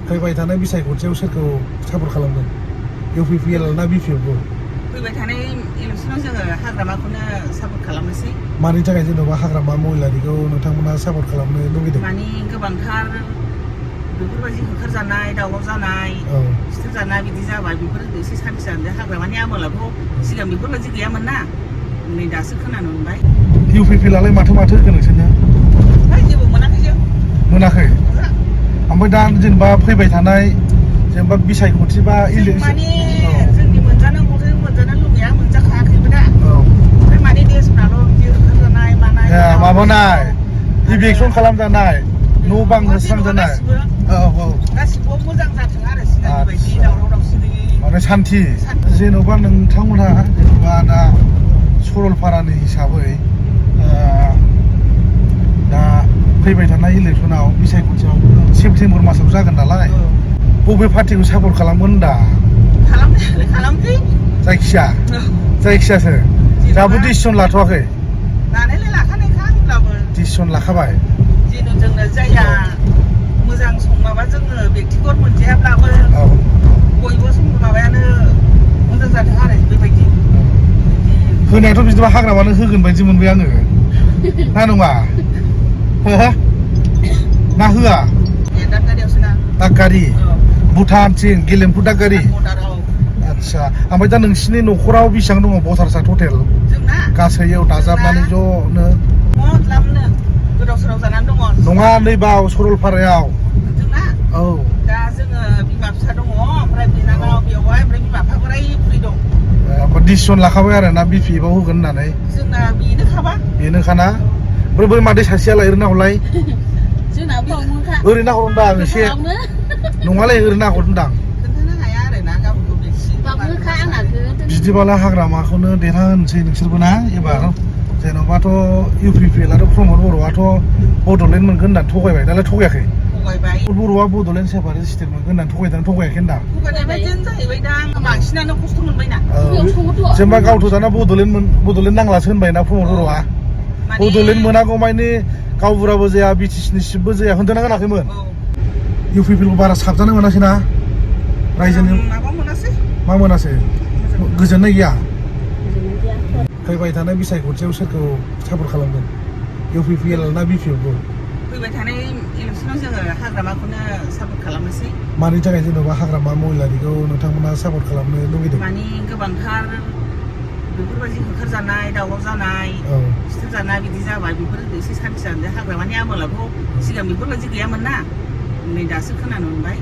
फैबाय थानाय बिसायख'थियाव सोरखौ सापर्ट खालामगोन इउपिपिएल ना बिपिएफखौ फैबाय थानाय इलेक्सनाव जोङो हाग्रामाखौनो सापर्ट खालामनोसै मानि थाखाय जेन'बा हाग्रामा महिलारिखौ नोंथांमोना सापर्ट खालामनो लुगैदों मानि गोबांथार बेफोरबायदि होखारजानाय दावराव जानाय सिथारजानाय बिदि जाबाय बेफोर एसे सान्ति जादों हाग्रामानि आमोलाथ' सिगां बेफोरबायदि गैयामोन ना नै दासो खोनानो मोनबाय इउपिपिएलालाय माथो होगोन नोंसोरनो जेबो मोनाखै जों मोनाखै ओमफ्राय दा जेनेबा फैबाय थानाय जेनेबा बिसायख'थि बा इलेक्सन जोंनि मोनजानांगौजों मोनजानो लुगैया मोनजाखायाखैबो दा ओमफ्राय माने देशफ्राल' बिदि होखारजानाय मानाय माबानाय इभिकसन खालामजानाय न' बां होस्रांजानाय गासिबो मोजां जाथों आरो सिगांनि बायदि दावराव दावसि गैयै माने सान्थि जेन'बा नोंथांमोनहा जेन'बा दा सरलपारानि हिसाबै दा फैबाय थानाय इलेक्सनाव बिसायख'थियाव सेप्तेम्बर मासाव जागोन नालाय बबे पार्टिखौ सापर्ट खालामगोन दा खालामसै जायखियासो दाबो डिसिसन लाथ'वाखै लानायलाय लाखानायखा होनब्लाबो डिसिसन लाखाबाय जेन' जोंनो जाया मोजां माबा जोङो बेक्तिगत मोनजायाब्लाबो बयबो माबायानो मोजां जाथों आरो बेबायदि होनायाथ' बिदिबा हाग्रामानो होगोन बायदि मोनबाय आङो ना नङा ना होआ दागगारि भुटानथिं गेलेमफु दागगारि आदसा ओमफ्राय दा नोंसिनि न'खराव बेसेबां दङ भटार्सआ टटेल गासै दाजाबनानै ज'नो गोदाव सोराव जानानै दङ नङा नैबाव सरलपारायाव औ दा जोङो बिमा फिसा दङ ओमफ्राय बिनानाव बेवाय ओमफ्राय बिमा बिफा बोराय बुरै दं डिसिसन लाखाबाय आरो ना बिपिएफआव होगोन होननानै जोंना बेनोखाना ओमफ्राय बै मादै सासेयालाय ओरैनो हरलाय ओरैनो हरनोदां आं एसे नङालाय ओरैनो हरनोदां खोन्थानो हाया आरो ना गावखौ बिदिबालाय हाग्रामाखौनो देरहाहोनोसै नोंसोरबो ना एबार जेन'बाथ' इउपिपिएलआथ' प्रमद बर'आथ' बड'लेण्ड मोनगोन होननानै थगायबाय दालाय थगायाखै बर'आ बड'लेण्ड सेपारेट स्टेट मोनगोन होननानै थगायाखै होनदां बांसिनानो खस्थ' मोनबायना जेनेबा गावथ' दाना बड'लेण्ड नांलासो होनबाय ना प्रमद बर'आ बड'लेण्ड मोनागौ मानि गावबुराबो जाया बिटिसिनि चिफबो जाया होनदोंना होनाखैमोन इउपिपिएलखौ बारा साबजानो मोनासै ना रायजोनि मा मोनासै गोजोननाय गैया फैबाय थानाय बिसायख'थियाव सोरखौ सापर्ट खालामगोन इउपिपिएल ना बिपिएफखौ फैबाय थानाय इलेक्सनाव जोङो हाग्रामाखौनो सापर्ट खालामनोसै मानि थाखाय जेन'बा हाग्रामा महिलारिखौ नोंथांमोना सापर्ट खालामनो लुगैदों मानि गोबांथार बेफोरबायदि होखारजानाय दावराव जानाय सिथारजानाय बिदि जाबाय बेफोर एसे सान्ति जादों हाग्रामानि आमोलाथ' सिगां बेफोरबायदि गैयामोन ना नै दासो खोनानो मोनबाय